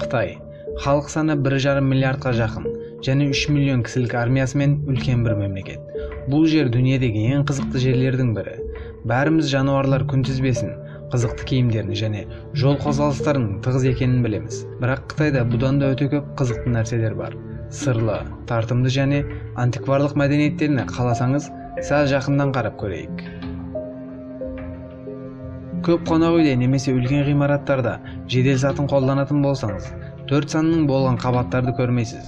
Қытай халық саны 1,5 миллиардқа жақын және 3 миллион кісілік армиясымен үлкен бір мемлекет. Бұл жер дүниедегі ең қызықты жерлердің бірі. Бәріміз жануарлар күнтізбесін, қызықты киімдерін және жол қозғалыстарының тығыз екенін білеміз. Бірақ Қытайда бұдан да өте көп қызықты нәрселер бар. Сырлы, тартымды және антикварлық мәдениеттеріне қаласаңыз, сәл жақыннан қарап көрейік. Көп қонақ үйде немесе үлкен ғимараттарда жедел сатын қолданатын болсаңыз, 4 санның болған қабаттарды көрмейсіз.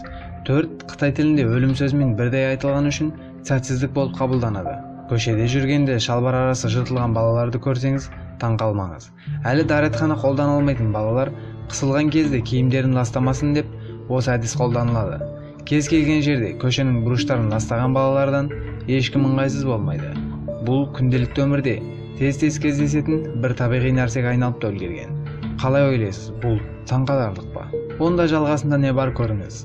4 қытай тілінде өлім сөзімен бірдей айтылған үшін сәтсіздік болып қабылданады. Көшеде жүргенде шалбар арасы жыртылған балаларды көрсеңіз, таң қалмаңыз. Әлі дәретхана қолдана алмайтын балалар қысылған кезде киімдерін ластамасын деп осы әдіс қолданылады. Кез келген жерде көшенің бұрыштарын ластаған балалардан ешкім ыңғайсыз болмайды. Бұл күнделікті өмірде тез-тез кездесетін бір табиғи нәрсеге айналып та үлгерген. Қалай ойлайсыз, бұл таңқаларлық па? Онда жалғасында не бар көріңіз.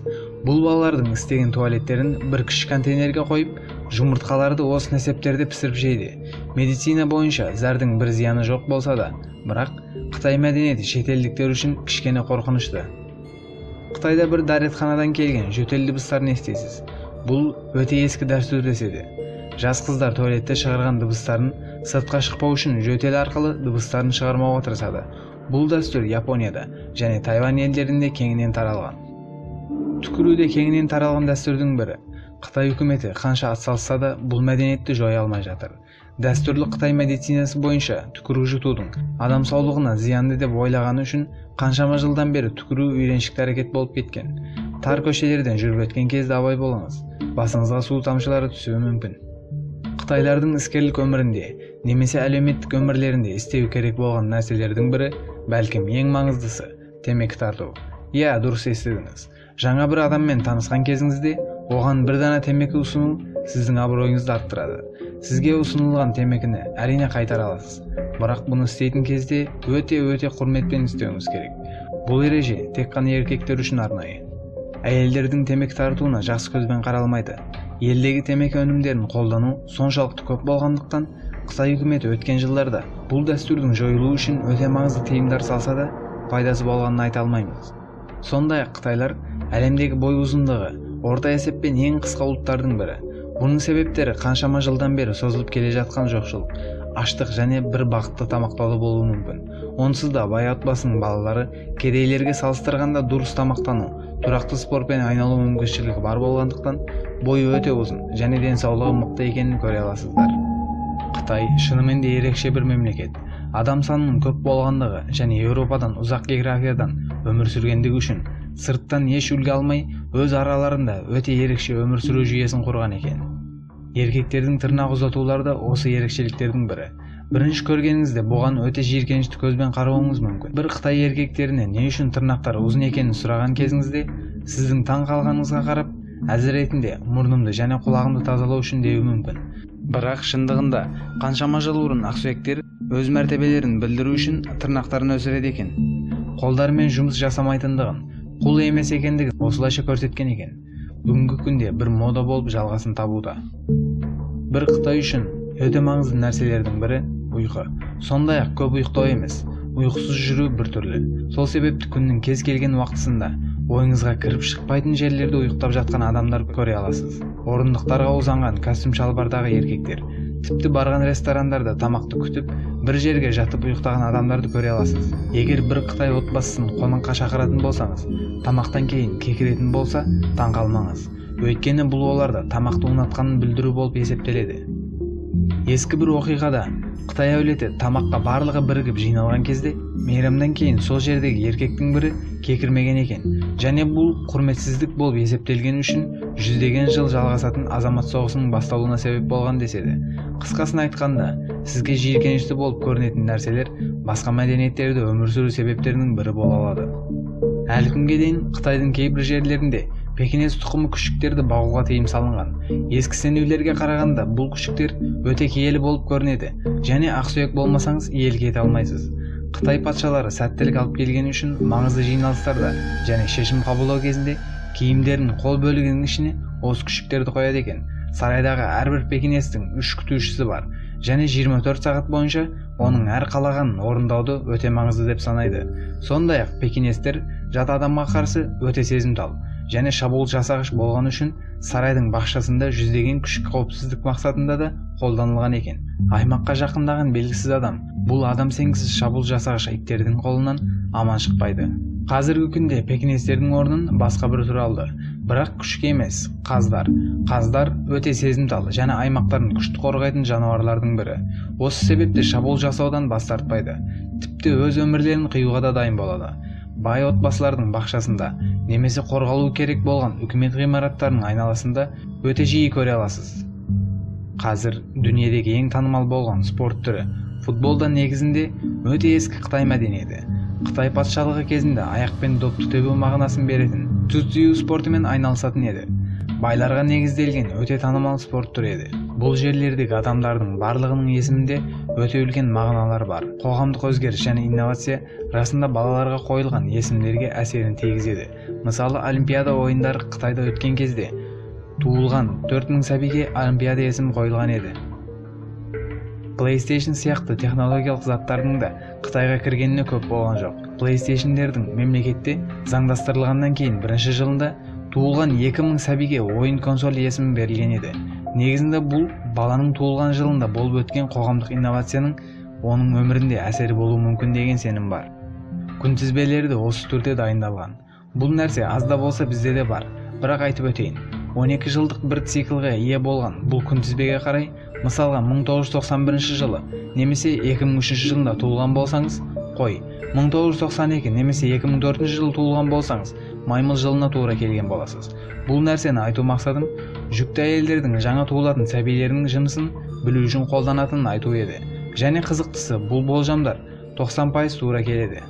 Бұл балалардың істеген туалеттерін бір кіші контейнерге қойып, жұмыртқаларды осы нәсептерде пісіріп жейді. Медицина бойынша зәрдің бір зияны жоқ болса да, бірақ Қытай мәдениеті шетелдіктер үшін кішкене қорқынышты. Қытайда бір дәретханадан келген жөтел дыбыстарын естисіз. Бұл өте ескі дәстүр деседі. Жас қыздар туалетте шығарған дыбыстарын сыртқа шықпау үшін жөтел арқылы дыбыстарын шығармауға тырысады. Бұл дәстүр Японияда және Тайвань елдерінде кеңінен таралған. Түкіру де кеңінен таралған дәстүрдің бірі. Қытай үкіметі қанша атсалысса да бұл мәдениетті жоя алмай жатыр. Дәстүрлі Қытай медицинасы бойынша түкіру жұтудың адам саулығына зиянды деп ойлағаны үшін қаншама жылдан бері түкіру үйреншікті әрекет болып кеткен. Тар көшелерден жүріп өткен кезде абай болыңыз. Басыңызға су тамшылары түсуі мүмкін. Қытайлардың іскерлік өмірінде немесе әлеуметтік өмірлерінде істеу керек болған нәрселердің бірі, бәлкім ең маңыздысы, темекі тарту. Иә, дұрыс естідіңіз. Жаңа бір адаммен танысқан кезіңізде оған бір дана темекі ұсыну сіздің абыройыңызды арттырады. Сізге ұсынылған темекіні әрине қайтара аласыз. Бірақ бұны істейтін кезде өте-өте құрметпен істеуіңіз керек. Бұл ереже тек қана еркектер үшін арнайы. Әйелдердің темекі тартуына жақсы көзбен қаралмайды. Елдегі темекі өнімдерін қолдану соншалықты көп болғандықтан, Қытай үкіметі өткен жылдарда бұл дәстүрдің жойылуы үшін өте маңызды тыйымдар салса да, пайдасы болғанын айта алмаймыз. Сондай-ақ қытайлар әлемдегі бой ұзындығы орта есеппен ең қысқа ұлттардың бірі. Бұның себептері қаншама жылдан бері созылып келе жатқан жоқшылық, аштық және бір бағытты тамақтану болуы мүмкін. Онсыз да бай отбасының балалары кедейлерге салыстырғанда дұрыс тамақтану, тұрақты спортпен айналу мүмкіншілігі бар болғандықтан, бойы өте ұзын және денсаулығы мықты екенін көре аласыздар. Қытай шынымен де ерекше бір мемлекет. Адам санының көп болғандығы және Еуропадан ұзақ географиядан өмір сүргендігі үшін сырттан еш үлгі алмай, өз араларында өте ерекше өмір сүру жүйесін құрған екен. Еркектердің тырнақ ұзатулары да осы ерекшеліктердің бірі. Бірінші көргеніңізде бұған өте жиіркенішті көзбен қарауыңыз мүмкін. Бір қытай еркектеріне не үшін тырнақтары ұзын екенін сұраған кезіңізде, сіздің таң қалғаныңызға қарап, әзіл ретінде мұрнымды және құлағымды тазалау үшін деуі мүмкін. Бірақ шындығында қаншама жыл бұрын ақсүйектер өз мәртебелерін білдіру үшін тырнақтарын өсіреді екен. Қолдарымен жұмыс жасамайтындығын, құл емес екендігін осылайша көрсеткен екен. Бүгінгі күнде бір мода болып жалғасын табуда. Бір Қытай үшін өте маңызды нәрселердің бірі ұйқы. Сондай-ақ көп ұйықтау емес, ұйқысыз жүру бір түрлі. Сол себепті күннің кез келген уақытысында ойыңызға кіріп шықпайтын жерлерде ұйықтап жатқан адамдар көре аласыз. Орындықтарға ұзанған костюм шалбардағы еркектер, тіпті барған ресторандарда тамақты күтіп, бір жерге жатып ұйықтаған адамдарды көре аласыз. Егер бір Қытай отбасысын қонаққа шақыратын болсаңыз, тамақтан кейін кекіретін болса, таң қалмаңыз. Өйткені бұл оларда тамақты ұнатқанын білдіру болып есептеледі. Ескі бір оқиғада Қытай әулеті тамаққа барлығы бірігіп жиналған кезде, мейрамнан кейін сол жердегі еркектің бірі кекірмеген екен. Және бұл құрметсіздік болып есептелген үшін жүздеген жыл жалғасатын азамат соғысының басталуына себеп болған деседі. Қысқасын айтқанда, сізге жиіркенішті болып көрінетін нәрселер басқа мәдениеттерде өмір сүру себептерінің бірі бола алады. Әлі күнге дейін Қытайдың кейбір жерлерінде пекинес тұқымы күшіктерді бағуға тыйым салынған. Ескі сенулерге қарағанда бұл күшіктер өте киелі болып көрінеді және ақсүйек болмасаңыз иелік ете алмайсыз. Қытай патшалары сәттілік алып келгені үшін маңызды жиналыстарда және шешім қабылдау кезінде киімдерінің қол бөлігінің ішіне осы күшіктерді қояды екен. Сарайдағы әрбір пекинестің 3 күтушісі бар. Және 24 сағат бойынша оның әр қалағанын орындауды өте маңызды деп санайды. Сондай-ақ пекинестер жат адамға қарсы өте сезімтал және шабуыл жасағыш болған үшін сарайдың бақшасында жүздеген күш қауіпсіздік мақсатында да қолданылған екен. Аймаққа жақындаған белгісіз адам бұл адам сенгісіз шабуыл жасағыш иттердің қолынан аман шықпайды. Қазіргі күнде пекинестердің орнын басқа бір түр алды, бірақ күшік емес, қаздар. Қаздар өте сезімтал және аймақтарын күшті қорғайтын жануарлардың бірі. Осы себепті шабуыл жасаудан бас тартпайды, тіпті өз өмірлерін қиюға да дайын болады. Бай отбасылардың бақшасында немесе қорғалуы керек болған үкімет ғимараттарының айналасында өте жиі көре аласыз. Қазір дүниедегі ең танымал болған спорт түрі футбол да негізінде өте ескі қытай мәдениеті. Қытай патшалығы кезінде аяқпен допты тебу мағынасын беретін цюцю спортымен айналысатын еді. Байларға негізделген өте танымал спорт түрі еді. Бұл жерлердегі адамдардың барлығының есімінде өте үлкен мағыналар бар. Қоғамдық өзгеріс және инновация расында балаларға қойылған есімдерге әсерін тигізеді. Мысалы, Олимпиада ойындары Қытайда өткен кезде туылған 4000 сәбиге Олимпиада есімі қойылған еді. PlayStation сияқты технологиялық заттардың да Қытайға кіргеніне көп болған жоқ. PlayStation'дердің мемлекетте заңдастырылғаннан кейін бірінші жылында туылған 2000 сәбиге ойын консоль есімі берілген еді. Негізінде бұл баланың туылған жылында болып өткен қоғамдық инновацияның оның өмірінде әсері болуы мүмкін деген сенім бар. Күнтізбелері де осы түрде дайындалған. Бұл нәрсе аз да болса бізде де бар, бірақ айтып өтейін. 12 жылдық бір циклға ие болған бұл күнтізбеге қарай, мысалға, 1991 жылы немесе 2003 жылында туылған болсаңыз, қой 1992 немесе 2004 жылы туылған болсаңыз, маймыл жылына тура келген боласыз. Бұл нәрсені айту мақсатым жүкті әйелдердің жаңа туылатын сәбилерінің жынысын білу үшін қолданатынын айту еді. Және қызықтысы, бұл болжамдар 90% тура келеді.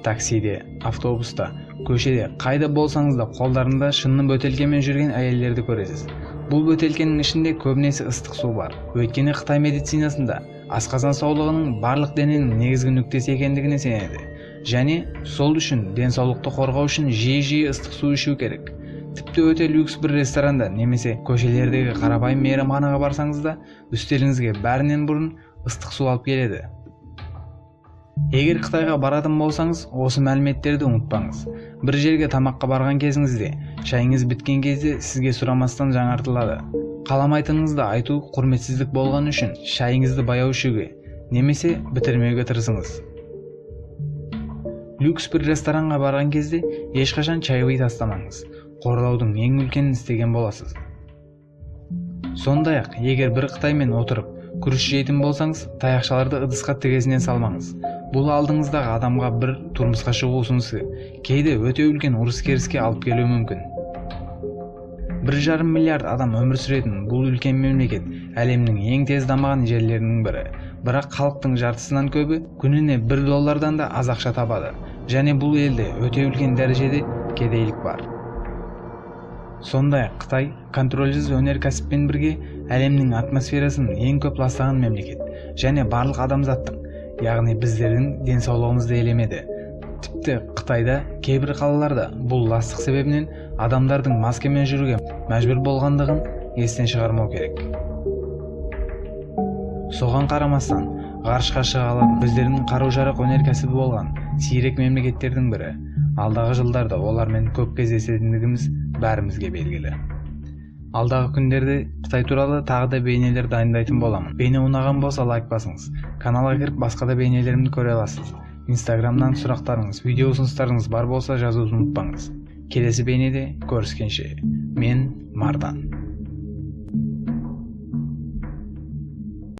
Таксиде, автобуста, көшеде, қайда болсаңыз да қолдарында шынны бөтелкемен жүрген әйелдерді көресіз. Бұл бөтелкенің ішінде көбінесе ыстық су бар. Өйткені қытай медицинасында асқазан саулығының барлық дененің негізгі нүктесі екендігіне сенеді. Және сол үшін денсаулықты қорғау үшін жиі-жиі ыстық су ішу керек. Тіпті өте люкс бір ресторанда немесе көшелердегі қарапайым мейрамханаға барсаңыз да, үстеліңізге бәрінен бұрын ыстық су алып келеді. Егер Қытайға баратын болсаңыз, осы мәліметтерді ұмытпаңыз. Бір жерге тамаққа барған кезіңізде, шайыңыз біткен кезде сізге сұрамастан жаңартылады. Қаламайтыныңызды айту құрметсіздік болған үшін шайыңызды баяу ішуге немесе бітірмеуге тырысыңыз. Люкс бір ресторанға барған кезде ешқашан чаевый тастамаңыз. Қорлаудың ең үлкенін істеген боласыз. Сондай-ақ, егер бір қытаймен отырып күріш жейтін болсаңыз, таяқшаларды ыдысқа тігесінен салмаңыз. Бұл алдыңыздағы адамға бір тұрмысқа шығу ұсынысы, кейде өте үлкен ұрыс-керіске алып келуі мүмкін. 1,5 миллиард адам өмір сүретін бұл үлкен мемлекет әлемнің ең тез дамыған жерлерінің бірі. Бірақ халықтың жартысынан көбі күніне 1 доллардан да аз ақша табады. Және бұл елде өте үлкен дәрежеде кедейлік бар. Сондай-ақ Қытай контрольсіз өнеркәсіппен бірге әлемнің атмосферасын ең көп ластаған мемлекет және барлық адамзаттың, яғни біздердің денсаулығымызды елемеді. Тіпті Қытайда кейбір қалаларда бұл ластық себебінен адамдардың маскамен жүруге мәжбүр болғандығын естен шығармау керек. Соған қарамастан, ғарышқа шыға алатын өздерінің қару-жарақ өнеркәсібі болған сирек мемлекеттердің бірі. Алдағы жылдарда олармен көп кездесетіндігіміз бәрімізге белгілі. Алдағы күндерде Қытай туралы тағы да бейнелер дайындайтын боламын. Бейне ұнаған болса, лайк басыңыз. Каналға кіріп, басқа да бейнелерімді көре аласыз. Инстаграмнан сұрақтарыңыз, видео ұсыныстарыңыз бар болса, жазуды ұмытпаңыз. Келесі бейнеде көріскенше. Мен Мардан.